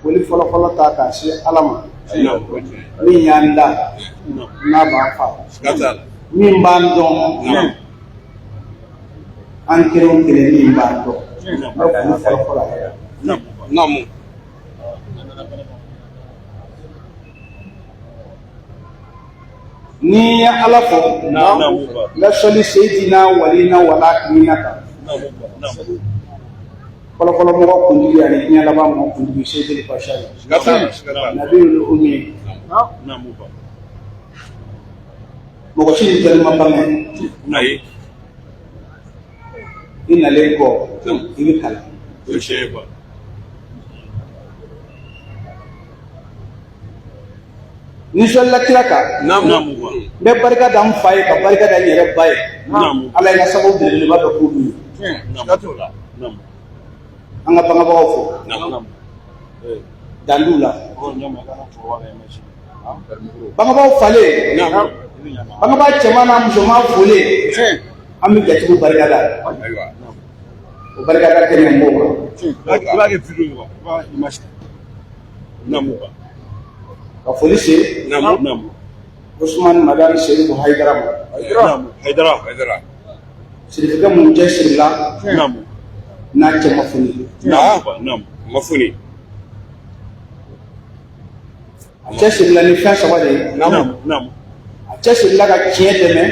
Foli fɔlɔfɔlɔ ta k'a se Ala ma min y'an da n'a b'an fa, min b'an dɔn an kelen o kelen, min b'an dɔn, n bɛ foli fɔlɔfɔlɔ a yɛrɛ. Ni ye Ala fo, n bɛ sɔli Seyidina walina wala akirina kan, fɔlɔfɔlɔ mɔgɔ kuntigi ani diɲɛ laban mɔgɔ kuntigi, Seyidil Bashari, Nabiyul Umi. Mɔgɔ si ni dɔnni ma bange. I nalen kɔ, i bɛ kalan. Ni sɔlila kira kan, n bɛ barika da n fa ye, ka barika da n yɛrɛ ba ye. Ala ye n ka sababu belebeleba dɔ k'olu ye. An ka bangebagaw fo danduw la, bangebaaw falen, bangebaa cɛman n'a musoman folen, an bɛ jatigiw barika da. O barika da kɛnɛ n b'o kan ka foli se Usumani Madani Serifu Hayidara ma, sirifikɛ mun cɛ sirila n'a cɛ ma foni. Ma foni. A cɛ sirila ni fɛn saba de ye. A cɛ sirila ka tiɲɛ dɛmɛ,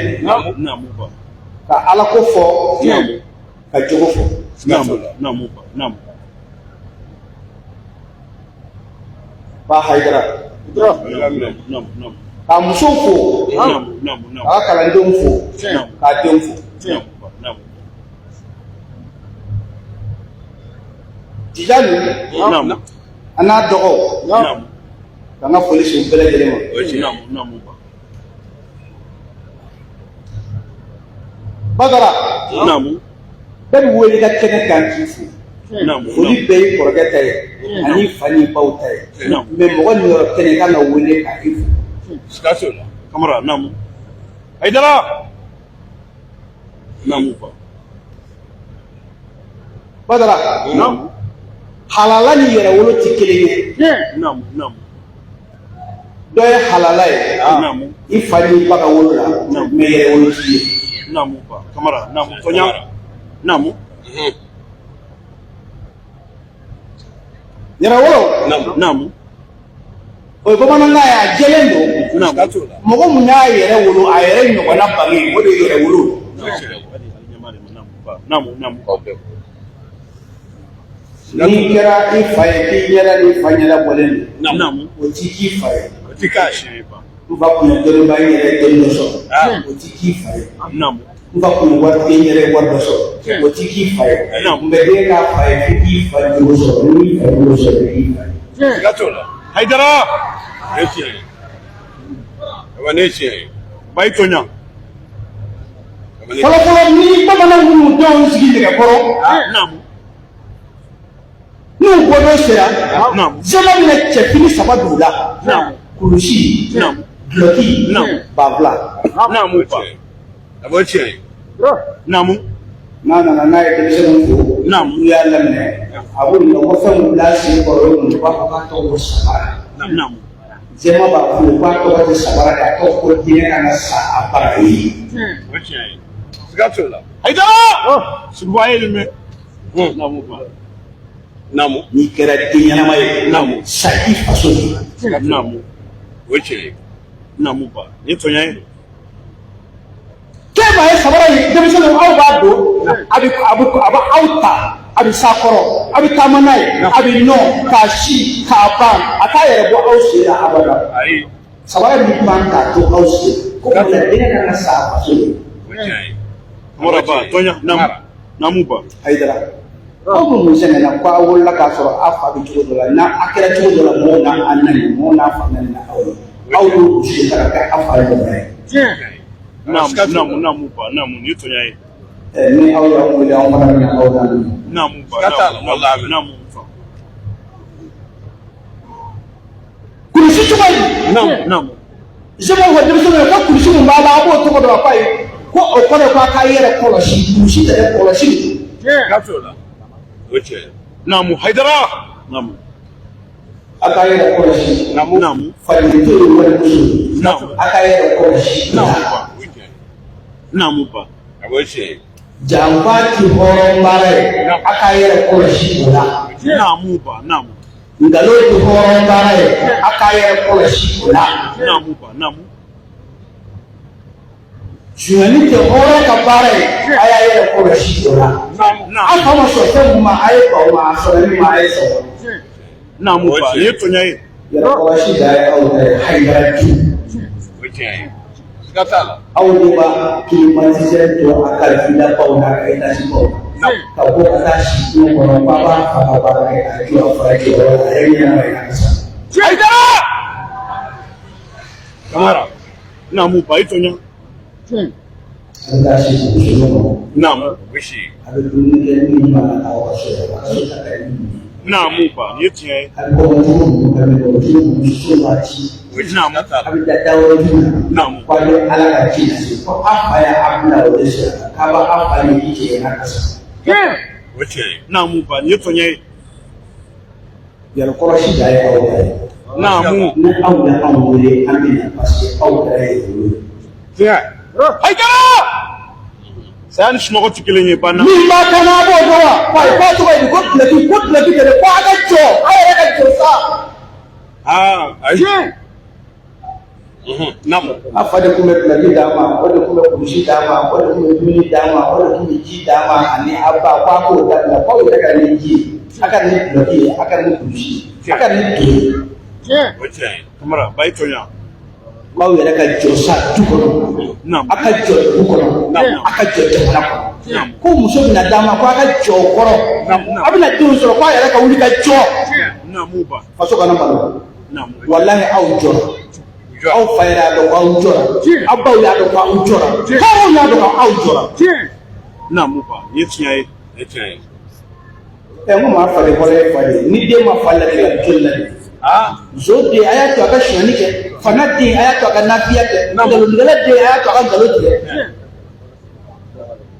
ka Ala ko fɔ, ka jogo fɔ. Ba Hayidara, k'a musow fo, k'a kalandenw fo, k'a denw fo. Tijani a n'a dɔgɔw, ka n ka foli se u bɛɛ lajɛlen ma. Badara, bɛɛ bɛ wele ka kɛnɛ kan k'i fo. Foli bɛɛ y'i kɔrɔkɛ ta ye ani fa ni baw ta ye, mais mɔgɔ niyɔrɔ kɛnɛ kan ka wele ka i fo. Kamara, naamu. Hayidara, naamu. Badara, halala ni yɛrɛwolo tɛ kelen ye. Naamu, naamu. Dɔ ye halala ye i fa n'i ba ka wolo la, mais yɛrɛwolo t'i ye. Naamu, Kamara, naamu. Tɔɲa, naamu. Yɛrɛwolo, naamu, o ye bamanankan ye, a jɛlen don. Mɔgɔ mun y'a yɛrɛ wolo, a yɛrɛ ɲɔgɔnna bange, o de ye yɛrɛwolo. Naamu, naamu. N'i kɛra i fa ye k'i ɲɛda n'i fa ɲɛda bɔlen don, o t'i k'i fa ye. O t'i k'a ye. N fa kun ye dɔnniba ye, n yɛrɛ ye dɔnni dɔ sɔrɔ, o t'i k'i fa ye. N fa kun ye waritigi ye, n yɛrɛ ye wari dɔ sɔrɔ, o t'i k'i fa ye. Mais den k'a fa ye, f'i k'i fa jogo sɔrɔ. N'i fa jogo sɔrɔ, i k'i fa ye. Siga t'o la. Hayidara, ne tiɲɛ ye. Aba, ne tiɲɛ ye. Bayi tɔɲa. Fɔlɔfɔlɔ, ni bamanan minnu denw sigi nɛgɛkɔrɔ, n'u bɔdon sera, zɛmɛ bɛna cɛfini saba don u la: kulusi, dulɔki, banfula. Naamu, a b'o tiɲɛ ye. Naamu. N'a nana n'a ye denmisɛnninw fo, n'u y'a laminɛ, a b'u ɲininka ko fɛn min bila sen kɔrɔ, o ye mun ye? U b'a fɔ k'a tɔgɔ ko sabara. Zɛma b'a f'u ye k'a tɔgɔ tɛ sabara dɛ, a tɔgɔ ko diinɛ kana sa a bara ye. O tiɲɛ ye. Siga t'o la. Hayidara! Suguba ye nin mɛn. Naamu ba. Naamu. N'i kɛra den ɲɛnama ye, sa i faso de. Naamu. O tiɲɛ ye. Naamu ba. Nin ye tɔɲa ye. K'e b'a ye sabara ye, denmisɛnninw, aw b'a don, a bɛ aw ta, a bɛ s'a kɔrɔ, a bɛ taama n'a ye, a bɛ nɔ k'a si k'a ban, a t'a yɛrɛ bɔ aw sen la abada. Ayi. Sabara bɛ pan k'a to aw sen ko o la, den kan ka sa a faso de. O tiɲɛ ye. Kamara ba tɔɲa. Naamu. Naamu ba. Hayidara, aw bɛ mun sɛgɛn na ko aw wolola k'a sɔrɔ aw fa bɛ cogo dɔ la, n'a a kɛra cogo dɔ la, mɔgɔw n'a a nani, mɔgɔw n'a fa nani na aw ye, aw y'o dusu ta ka kɛ aw fa ɲɔgɔnna ye. Naamu, naamu, naamu ba, naamu, nin ye tɔɲa ye. Ni aw y'anw wele, anw fana bɛna aw lamɛn. Naamu ba, naamu, naamu fa. Kulusi cogo di? Naamu, naamu. Zɛmɛ ko denmisɛnninw ye ko kulusi mun b'a la, a b'o tɔgɔ dɔn? A ko ayi. Ko o kɔrɔ ye ko a k'a yɛrɛ kɔlɔsi, kulusi tɛ dɛ, kɔlɔsi de. Siga t'o la. O tiɲɛ ye. Naamu, Hayidara. Naamu. A k'a yɛrɛ kɔlɔsi. Naamu. Faden to ye walimuso. Naamu. A k'a yɛrɛ kɔlɔsi. Naamu ba. Naamu ba. Janfa ti hɔrɔn baara ye. A k'a yɛrɛ kɔlɔsi o la. Naamu ba. Naamu. Nkalon ti hɔrɔn baara ye. A k'a yɛrɛ kɔlɔsi o la. Naamu ba. Naamu. Sonyali tɛ hɔrɔn ka baara ye. A y'a yɛrɛ kɔlɔsi o la. Naamu. A fa ma sɔn fɛn mun ma, a ye ban o ma. A sɔnna min ma, a ye sɔn o ma. Naamu ba. Nin ye tɔɲɔ ye. Yɛrɛ kɔlɔsi dan ye aw ta ye, Hayidara du. Aw de b'a climatiseur to a ka villa baw n'a ka étage baw la, ka bɔ ka taa si kungo kɔnɔ k'a b'a fa ka baara kɛ k'a jɔ a fa jɔyɔrɔ la, a yɛrɛ ɲɛnama ye a sa. Hayidara. Kamara. Naamu ba, i tɔɲɔ. A bɛ taa si kungo kɔnɔ. Naamu. A bɛ dumuni kɛ min mana taa aw ka so la, a ka so ta ka di min ye. Naamu ba. Nin ye tiɲɛ ye. A bɛ kɔngɔ cogo min, a bɛ kɔngɔ cogo min, so b'a ci. Naamu. A bɛ taa da wɛrɛ dun na. Naamu. Ko a bɛ Ala ka ci lase, ko a fa y'a bila o de sira kan, k'a b'a fa ni i cɛ ye n'a ka sa. Naamu ba. Nin ye tɔɲɔ ye. Yɛrɛ kɔlɔsi dan ye aw ta ye. Naamu. Ni aw ye anw wele, an bɛ na, parce que aw kɛra yɛrɛ wele. Hayidara. Saya ni sunɔgɔ tɛ kelen ye ba. Min b'a kan na, a b'o dɔn wa? Ko ayi, k'a tɔgɔ ye di? Ko dulɔki, ko dulɔki tɛ dɛ, ko a ka jɔ, aw yɛrɛ ka jɔ sa. Aa ayi. Naamu. A fa de tun bɛ dulɔki d'a ma, o de tun bɛ kulusi d'a ma, o de tun bɛ dumuni d'a ma, o de tun bɛ ji d'a ma, ani a ba. Ko a k'o dabila, k'aw yɛrɛ ka ni ji ye, a ka ni dulɔki ye, a ka ni kulusi ye, a ka ni to ye. Kamara ba, i tɔɲɔ. K'aw yɛrɛ ka jɔ sa du kɔnɔ. Naamu. A ka jɔ dugu kɔnɔ. A ka jɔ jamana kɔnɔ. Ko muso bɛna d'a ma, ko a ka jɔ o kɔrɔ. A bɛna denw sɔrɔ, ko a yɛrɛ ka wuli ka jɔ. Naamu ba. Faso kana malo. Naamu. Walahi, aw jɔra. Aw fa yɛrɛ y'a dɔn ko aw jɔra. Aw baw y'a dɔn ko aw jɔra. Hɔrɔnw y'a dɔn ko aw jɔra. Naamu ba. Nin ye tiɲɛ ye. Ɛ, n ko maa faden kɔrɔ ye fa de ye. Ni den ma fa ladege, a bɛ joli ladege? Muso den, a y'a to a ka sonyani kɛ. Fana den, a y'a to a ka nafiya kɛ. Nkalontigɛla den, a y'a to a ka nkalon tigɛ.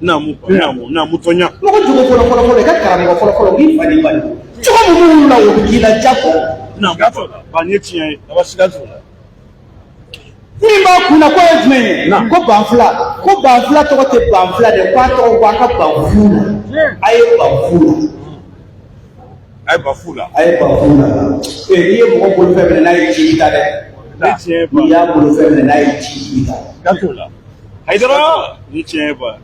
Naamu ba. Naamu. Naamu tɔɲɔ. Mɔgɔ jogo fɔlɔ fɔlɔ fɔlɔ, i ka karamɔgɔ fɔlɔ fɔlɔ, k'i fa ni ba de. Cogo min b'olu la, o bɛ k'i la jago. Naamu ba. Ba, nin ye tiɲɛ ye. Min b'a kun na, k'o ye jumɛn ye? Ko banfula, ko banfula tɔgɔ tɛ banfula dɛ, k'a tɔgɔ ko a ka ban fu la. A ye ban fu la. A ye ba fu la. A ye ban fu la. Ee, n'i ye mɔgɔ bolofɛn minɛ n'a ye ci, i ta dɛ. Nin ye tiɲɛ ye ba. N'i y'a bolofɛn minɛ n'a ye ci, i ta. Hayidara. Nin ye tiɲɛ ye ba.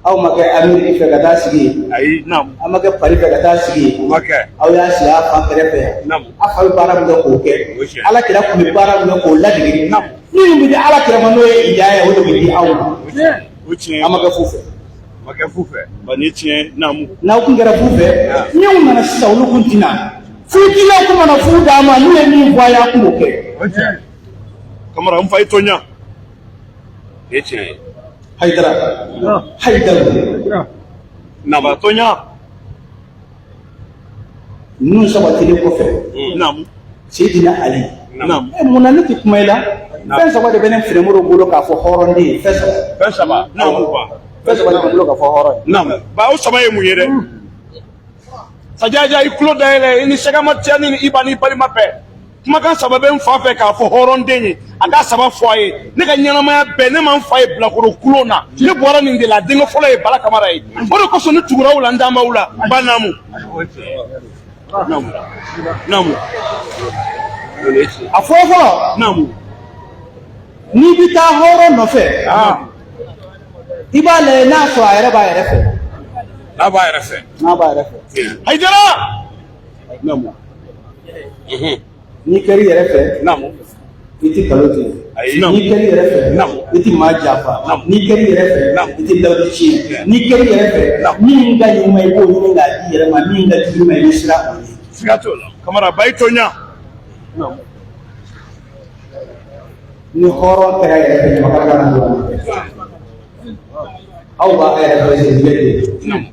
Aw ma kɛ Ameriki fɛ ka taa sigi yen. Ayi. Naamu. Aw ma kɛ Paris fɛ ka taa sigi yen. Aw y'a sigi a fa kɛrɛfɛ yan. Naamu. A fa bɛ baara min kɛ, k'o kɛ. Ala kira tun bɛ baara min kɛ, k'o ladege. Minnu bɛ di ala kira ma, n'o ye hidaya ye, o de bɛ di aw ma. O tiɲɛ ye. An ma kɛ fu fɛ. Ba, nin ye tiɲɛ ye. Naamu. N'aw kun kɛra fu fɛ, minnu nana sisan, olu kun tɛna futilaw kun mana fu d'a ma, n'u ye min fɔ a ye, a kun b'o kɛ. Kamara, n fa, i tɔɲɔ. Hayidara, Hayidara. Naamu. Ba, tɔɲɔ. Ninnu sabatilen kɔfɛ, Naamu. Seyidina Ali. Naamu. Ɛ, mun na ne tɛ kuma i la? Fɛn saba de bɛ ne Finɛmoro bolo k'a fɔ hɔrɔnden ye, fɛn saba. Fɛn saba. Naamu ba. Fɛn saba de bɛ n bolo k'a fɔ hɔrɔn ye. Naamu. Ba, o saba ye mun ye dɛ? Sajaja, i tulo dayɛlɛ, i ni sɛgɛma tiɲɛni ni i ba n'i balima bɛɛ. Kumakan saba bɛ n fa fɛ k'a fɔ hɔrɔnden ye, a ka saba fɔ a ye. Ne ka ɲɛnamaya bɛɛ, ne ma n fa ye bilakoro kulon na. Ne bɔra nin de la, denkɛ fɔlɔ ye Bala Kamara ye. O de kosɔn ne tugura aw la, n danbaw la. Ba, naamu. Naamu. Naamu. A fɔlɔ fɔlɔ, Naamu. n'i bɛ taa hɔrɔn nɔfɛ, i b'a lajɛ n'a sɔrɔ a yɛrɛ b'a yɛrɛ fɛ. N'a b'a yɛrɛ fɛ. N'a b'a yɛrɛ fɛ. Hayidara. Naamu. N'i kɛr'i yɛrɛ fɛ, Naamu. i ti nkalon tigɛ. Ayi. N'i kɛr'i yɛrɛ fɛ, Naamu. i ti maa janfa. Naamu. N'i kɛr'i yɛrɛ fɛ, Naamu. i ti dawudi tiɲɛ. N'i kɛr'i yɛrɛ fɛ, min ka ɲi i ma, i b'o ɲini k'a di i yɛrɛ ma. Min ka jugu i ma, i bɛ siran o ɲɛ. Siga t'o la. Kamara, ba, i tɔɲɔ. Ni hɔrɔn kɛra yɛrɛ fɛ, ɲamakala ka na don aw b'a yɛrɛ fɛ sɛnɛkɛ de. Naamu.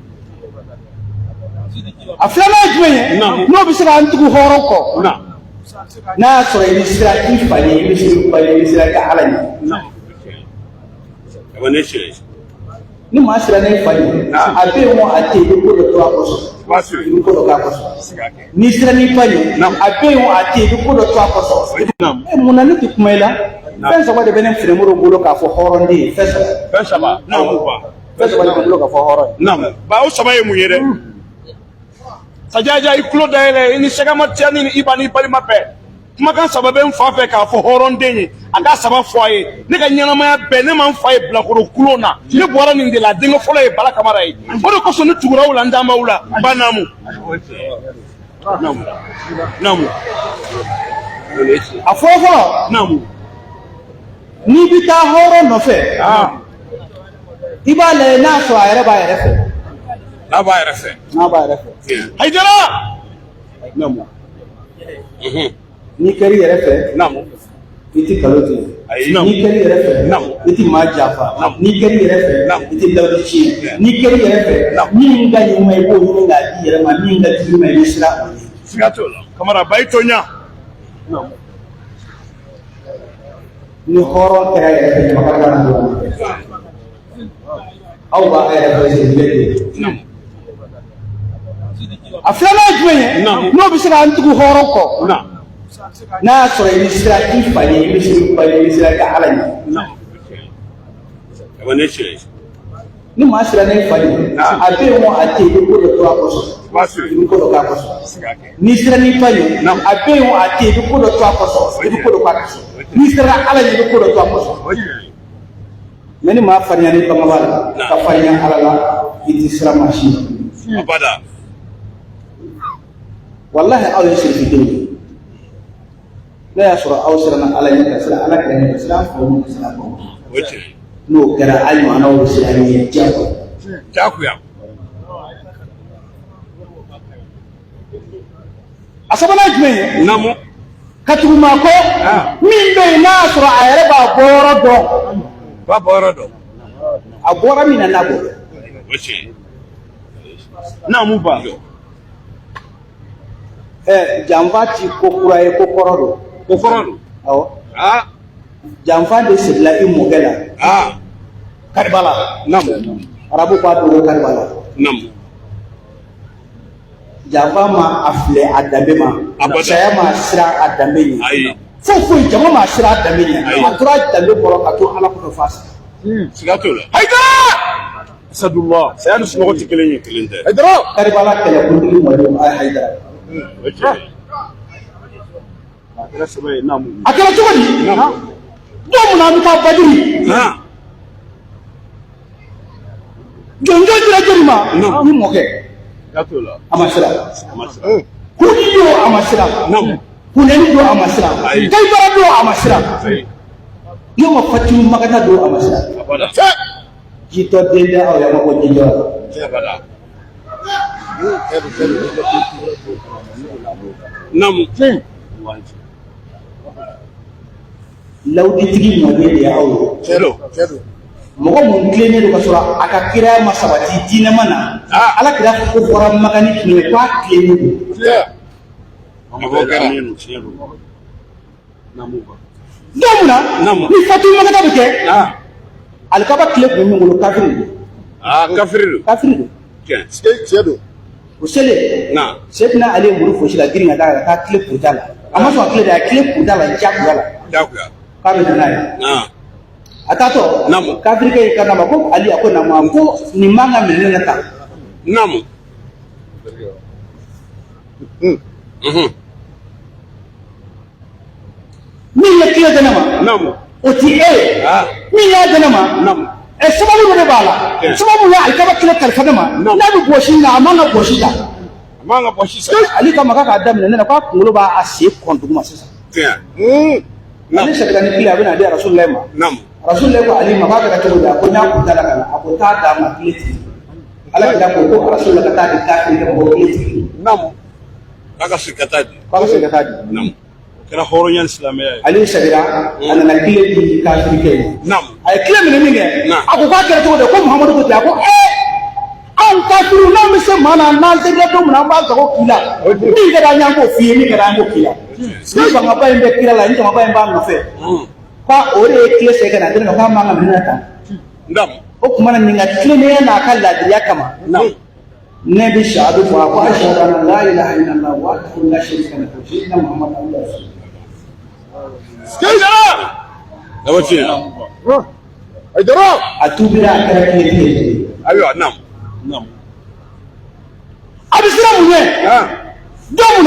A filanan ye jumɛn ye? Naamu. N'o bɛ se k'an tugu hɔrɔn kɔ, Naamu. n'a y'a sɔrɔ i bɛ siran i fa ɲɛ, i bɛ siran i ba ɲɛ, i bɛ siran i ka Ala ɲɛ. Ni maa siranna i fa ɲɛ, a bɛ yen o, a tɛ yen, i bɛ ko dɔ to a kɔsɔn, i bɛ ko dɔ k'a kɔsɔn. N'i siranna i ba ɲɛ, a bɛ yen o, a tɛ yen, i bɛ ko dɔ to a kɔsɔn. Mun na ne tɛ kuma i la? Fɛn saba de bɛ ne Finɛmoro bolo k'a fɔ hɔrɔnden ye. Fɛn saba. Fɛn saba. Naamu ba. Fɛn saba de bɛ n bolo k'a fɔ hɔrɔn ye. Naamu ba, o saba ye mun ye dɛ? Sajaja, i tulo dayɛlɛ, i ni Sɛgɛma Tiyani ni Iba n'i balima bɛɛ. Kumakan saba bɛ n fa fɛ k'a fɔ hɔrɔnden ye, a k'a saba fɔ a ye. Ne ka ɲɛnamaya bɛɛ, ne ma n fa ye bilakoro kulon na. Ne bɔra nin de la. Denkɛ fɔlɔ ye Bala Kamara ye. O de kosɔn ne tugura aw la, n danbaw la. Ba, naamu, naamu, naamu. A fɔlɔ fɔlɔ, naamu, n'i bɛ taa hɔrɔn nɔfɛ, i b'a lajɛ n'a sɔrɔ a yɛrɛ b'a yɛrɛ fɛ. N'a b'a yɛrɛ fɛ. N'a b'a yɛrɛ fɛ. Hayidara, naamu. N'i kɛr'i yɛrɛ fɛ, i ti nkalon tigɛ. N'i kɛr'i yɛrɛ fɛ, i ti maa janfa. N'i kɛr'i yɛrɛ fɛ, i ti layidu tiɲɛ. N'i kɛr'i yɛrɛ fɛ, min ka ɲi ma, i b'o ɲini k'a di yɛrɛ ma. Min ka jugu ma, i bɛ siran o ɲɛ. Siga t'o la. Kamara ba, i to ɲa. Ni hɔrɔn kɛra yɛrɛ fɛ, ɲamakala kana don. Aw b'a yɛrɛ fɛ sirilen de ye. A filanan ye jumɛn ye n'o bɛ se k'an tugu hɔrɔn kɔ? N'a y'a sɔrɔ i bɛ siran i fa ɲɛ, i bɛ siran i ba ɲɛ, i bɛ siran i ka Ala ɲɛ. Ni maa siranna i fa ɲɛ, a bɛ yen o, a tɛ yen, i bɛ ko dɔ to a kɔsɔn, i bɛ ko dɔ k'a kɔsɔn. N'i siranna i ba ɲɛ, a bɛ yen o, a tɛ yen, i bɛ ko dɔ to a kɔsɔn, i bɛ ko dɔ k'a kɔsɔn. N'i siranna Ala ɲɛ, i bɛ ko dɔ to a kɔsɔn. Mais ni maa farinya ni bangebaa la, ka farinya Ala la, i tɛ siran maa si ɲɛ. Abada. Walahi, aw ye sirifidenw ye. N'a y'a sɔrɔ aw siranna Ala ɲɛ, ka siran Ala kira ɲɛ, ka siran faw ɲɛ, ka siran baw ɲɛ, n'o kɛra, a ɲɔgɔnnaw bɛ siran ɲɛ diyagoya. Diyagoya. A sabanan ye jumɛn ye? Naamu. Ka tugu maa kɔ min bɛ yen n'a y'a sɔrɔ a yɛrɛ b'a bɔyɔrɔ dɔn. B'a bɔyɔrɔ dɔn. A bɔra min na, n'a b'o dɔn. O tiɲɛ. Naamu ba. Janfa ti ko kura ye, ko kɔrɔ don. Ko kɔrɔ don. Awɔ. Janfa de sirila i mɔkɛ la. Karibala. Naamu. Arabu k'a dogo Karibala. Naamu. Janfa ma a filɛ a danbe ma. Saya ma siran a danbe ɲɛ. Foyi foyi, jama ma siran a danbe ɲɛ. A tora a danbe kɔrɔ ka to Ala kɔfɛ f'a sara. Siga t'o la. Hayidara, Asadullah, saya ni sunɔgɔ tɛ kelen ye. Kelen tɛ. Hayidara. Karibala kɛlɛkuntigi mɔdenw a ye Hayidara. A kɛra sɛbɛ ye, naamu. A kɛra cogo di? Don min na an bɛ taa Badiri, jɔnjɔn dira jɔni ma? I mɔkɛ. A ma siran. Uhudi don, a ma siran. Hunɛni don, a ma siran. Kayibara don, a ma siran. Yoma Fatihu Makata don, a ma siran. Jitɔ den tɛ aw ye, a ma bɔ jijɔ la. Naamu. Lawuditigi mɔden de ye aw ye. Mɔgɔ mun tilennen don ka sɔrɔ a ka kiraya ma sabati, diinɛ ma na. Ala kira ko fɔra Makan ni tun ye k'a tilennen don. Don min na ni Fatihu Makata bɛ kɛ, alikaba kile tun bɛ min bolo, kafiri don. Kafiri don. Kafiri don. Tiɲɛ don. O selen, Seyidina Ali ye muru fosi ka girin ka taa ka taa kile kuruta la. A ma sɔn ka kile da, a ye kile kuruta la diyagoya la. Diyagoya. K'a bɛ na n'a ye. A taatɔ, kafirikɛ y'i kanto a ma ko Ali, a ko naamu, a ko nin man ka minɛ ne la tan. Naamu. Min ye kile di ne ma, o ti e ye. Min y'a di ne ma, ɛ, sababu dɔ de b'a la. Sababu ye alikaba kile kalifa ne ma, n'a bɛ bɔsi na, a man ka bɔsi ta. A man ka bɔsi sa. Ali kama k'a k'a daminɛ ne na, k'a kunkolo b'a sen kɔn duguma sisan. Ale seginna ni kile, a bɛ na di Rasululayi ma. Rasululayi ko Ali ma k'a kɛra cogo di? A ko n y'a kun da la ka na. A ko taa d'a ma, kile tigi. Ala kira ko ko Rasululayi ka taa di kafiri ma ko kile tigi. K'a ka segin ka taa di. K'a ka segin ka taa di. Kɛra hɔrɔnya ni silamɛya ye. Ale seginna, a nana kile di kafirikɛ ye. A ye kile minɛ min kɛ, a ko k'a kɛra cogo di? Ko Muhamadu ko ten. A ko ee, anw kafiriw, n'an bɛ se maa na, n'an serila don min na, an b'an sago k'i la. Min ka d'an ye, an b'o f'i ye. Min ka d'an ye, an b'o k'i la. Ni fangaba in bɛ kira la, ni fangaba in b'a nɔfɛ, k'a o de ye kile segin ka na di ne ma, k'a man ka minɛ tan. O tuma na nin ka tilennenya n'a ka laadiriya kama, ne bɛ shahadu fɔ, a ko ashhadu an la ilaha illallah wahdahu la sharika lahu sayyidina Muhammad abduhu wa rasuluhu. O ye tiɲɛ. Hayidara. A tuubira, a kɛra tilentigi ye. Ayiwa, naamu. A bɛ siran mun ɲɛ? Don mun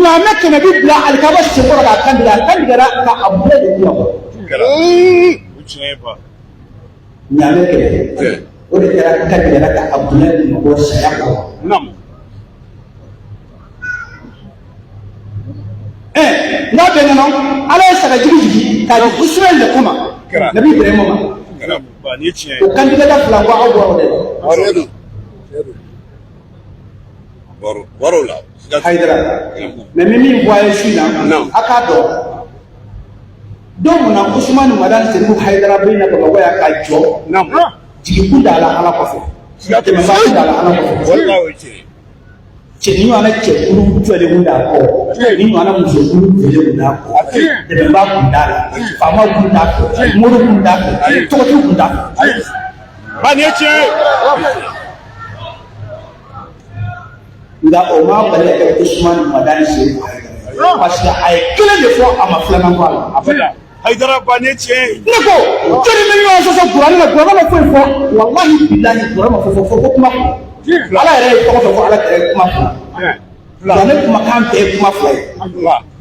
na ɲaamɛ 100 bɛ bila alikaba senkɔrɔ k'a kan tigɛ, a kan tigɛra ka a bolo de bila kɔrɔ. Kɛra. Ɲaamɛ 100, o de kɛra kan tigɛra ka a bonya di mɔgɔ saya kɔrɔ. N'a bɛn nana, Ala ye sagajigi jigin k'a di Ismaɛl de kama, Nabi Ibrahima ma. O kantigɛda fila ko aw bɔra o de la. Bɔr'o la. Hayidara, mais min min bɔ a ye su in na, a k'a dɔn don mun na Usumani Madani Serifu Hayidara bɛ na Bamakɔ yan ka jɔ, jigi kun t'a la Ala kɔfɛ, dɛmɛbaa kun t'a la Ala kɔfɛ. Cɛ ni ɲɔgɔnna cɛkulu jɔlen kun t'a kɔ, ni ɲɔgɔnna musokulu jɔlen kun t'a kɔ, dɛmɛbaa kun t'a la, faamaw kun t'a fɛ, moriw kun t'a fɛ, tɔgɔtigiw kun t'a fɛ. Ba, nin ye tiɲɛ ye. Nka o ma bali ka kɛ Usumani Madani Serifu Hayidara, parce que a ye kelen de fɔ, a ma filanan fɔ a la. Hayidara ba, nin ye tiɲɛ ye. Ne ko jɔnni bɛ ɲɔgɔn sɔsɔ kuranɛ la? Kuranɛ ma foyi fɔ, walahi bilahi, kuranɛ ma foyi fɔ fo ko kuma kun. Ala yɛrɛ ye tɔgɔ fɔ ko Ala yɛrɛ ye kuma kun. Kuranɛ kumakan bɛɛ ye kuma fila ye.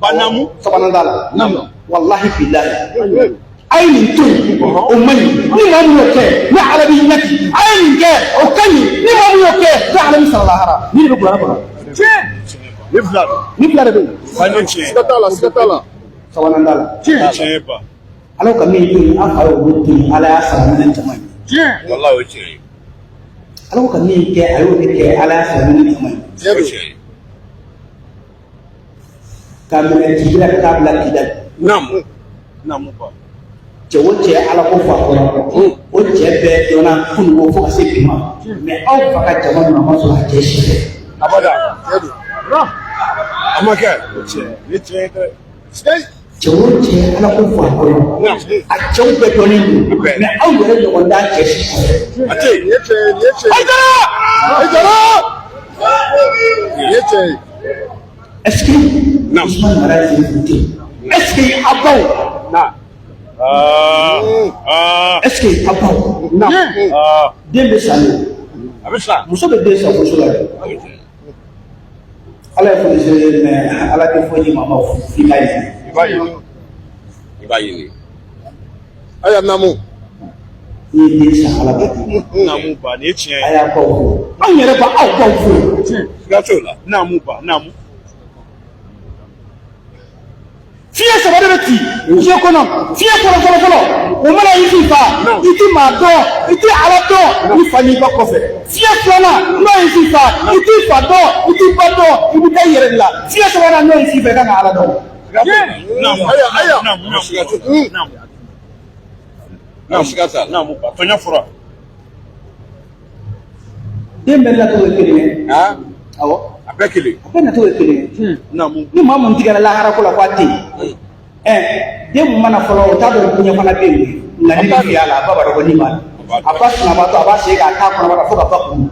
Ba, naamu. Sabanan t'a la. Walahi bilahi, a ye nin to yen, o man ɲi. Ni maa min y'o kɛ, ni Ala b'i ɲaki. A ye nin kɛ, o ka ɲi. Ni maa min y'o kɛ, ni Ala b'i sara lahara. Ni de bɛ kuranɛ kɔnɔ. Ni fila don. Ni fila de bɛ yen. Ba, nin ye tiɲɛ ye. Siga t'a la, siga t'a la. Sabanan t'a la. Nin ye tiɲɛ ye ba. Ala ka min to yen, an fa y'olu to yen, Ala y'a sara ni jama ye. Walahi, o ye tiɲɛ ye. Ala ka min kɛ, a y'o de kɛ, Ala y'a sara ni jama ye. O ye tiɲɛ ye. K'a minɛ Jibila ka taa bila Kidali. Naamu. Naamu ba. Cɛ o cɛ Ala ko fa kɔrɔ, o cɛ bɛɛ dɔnna kununko fo ka se bi ma, mais aw fa ka jama ninnu, a ma sɔrɔ a cɛ si fɛ. Abada. A ma kɛ. Nin ye tiɲɛ ye dɛ. Cɛ o cɛ Ala ko fa kɔrɔ, a cɛw bɛɛ dɔnnen don, mais aw yɛrɛ ɲɔgɔn t'a cɛ si kɔfɛ. A tɛ yen. Nin ye tiɲɛ ye, nin ye tiɲɛ ye. Hayidara. Hayidara. Nin ye tiɲɛ ye. Est-ce que Ousmane Mara Serifu tɛ yen? Est-ce que aw baw? Est-ce que aw baw? Den bɛ sa de. A bɛ sa. Muso bɛ den sa muso la dɛ. Ala ye fonisere ye, mais Ala tɛ foyi di maa ma f'i k'a ɲini. I b'a ɲini. I b'a ɲini. Aya naamu. N'i ye den san, Ala b'a di. Naamu ba, nin ye tiɲɛ A ye. y'a baw fo. Anw yɛrɛ b'aw baw fo. Siga t'o la. Naamu ba, naamu. Fiɲɛ saba de bɛ ci diɲɛ kɔnɔ. Fiɲɛ fɔlɔ fɔlɔ fɔlɔ, o mana i k'i fa, i ti maa dɔn, i ti Ala dɔn i fa n'i ba kɔfɛ. Fiɲɛ filanan, n'o y'i k'i fa, i t'i fa dɔn, i t'i ba dɔn, i bɛ taa i yɛrɛ de la. Fiɲɛ sabanan, n'o y'i k'i fa, i kan ka Ala dɔn. Naamu. Aya, aya. Naamu, naamu. Siga t'o la. Naamu. Naamu, siga t'a la. Naamu ba, tɔɲɔ fɔra. Den bɛɛ nacogo ye kelen ye. Awɔ. A bɛɛ kelen. A bɛɛ nacogo ye kelen ye. Naamu. Ni maa mun tigɛra lahara ko la k'a tɛ yen, den mun mana fɔlɔ, o t'a dɔn diɲɛ fana bɛ yen. Nka ni bɛ fiyɛ a la, a ba b'a dɔn ko ni b'a la. A ba sunabatɔ, a b'a sen k'a k'a kɔnɔbara fo ka ba kun.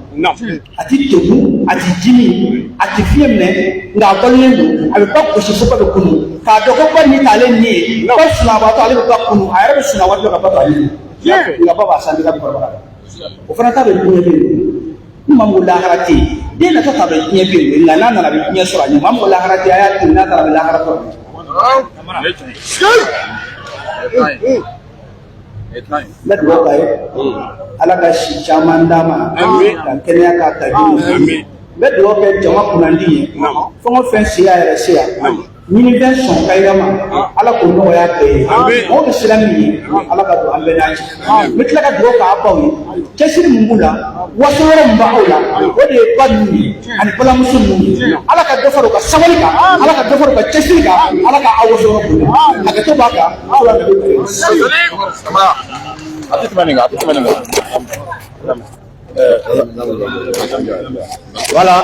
A ti degun, a ti ji min, a ti fiɲɛ minɛ, nka a balolen don. A bɛ ba gosi fo ba bɛ kunu k'a dɔn ko ba ni t'ale ni ye. Ba sunabatɔ, ale bɛ ba kunu, a yɛrɛ bɛ suna waati dɔ ka ba to a ni na, nka ba b'a santi ka kɔrɔbara. O fana t'a dɔn diɲɛ bɛ yen. Ni maa min ko lahara tɛ yen, den natɔ t'a dɔn diɲɛ bɛ yen, nka n'a nana a bɛ diɲɛ sɔrɔ a ɲɛ. Maa min ko lahara tɛ yen, a y'a to yen, n'a taara a bɛ lahara sɔrɔ. N bɛ dugawu k'a ye, Ala ka si caman d'a ma ka kɛnɛya k'a ta di. N bɛ dugawu kɛ jama kunnandi ye, fɛn o fɛn se y'a yɛrɛ se yan, ɲinifɛn sɔn ka yɛrɛ ma, Ala k'o nɔgɔya bɛɛ ye. Mɔgɔ bɛ siran min ye, Ala ka don an bɛɛ n'a cɛ. N bɛ tila ka dugawu k'a baw ye, cɛsiri min b'u la, waso yɔrɔ min b'aw la, o de ye ba ninnu ye ani balimamuso ninnu ye. Ala ka dɔ fara u ka sabali kan, Ala ka dɔ fara u ka cɛsiri kan, Ala ka aw waso yɔrɔ bonya. Hakɛto b'a kan. Ala bɛ. A tɛ tɛmɛ nin kan, a tɛ tɛmɛ nin kan. Voilà.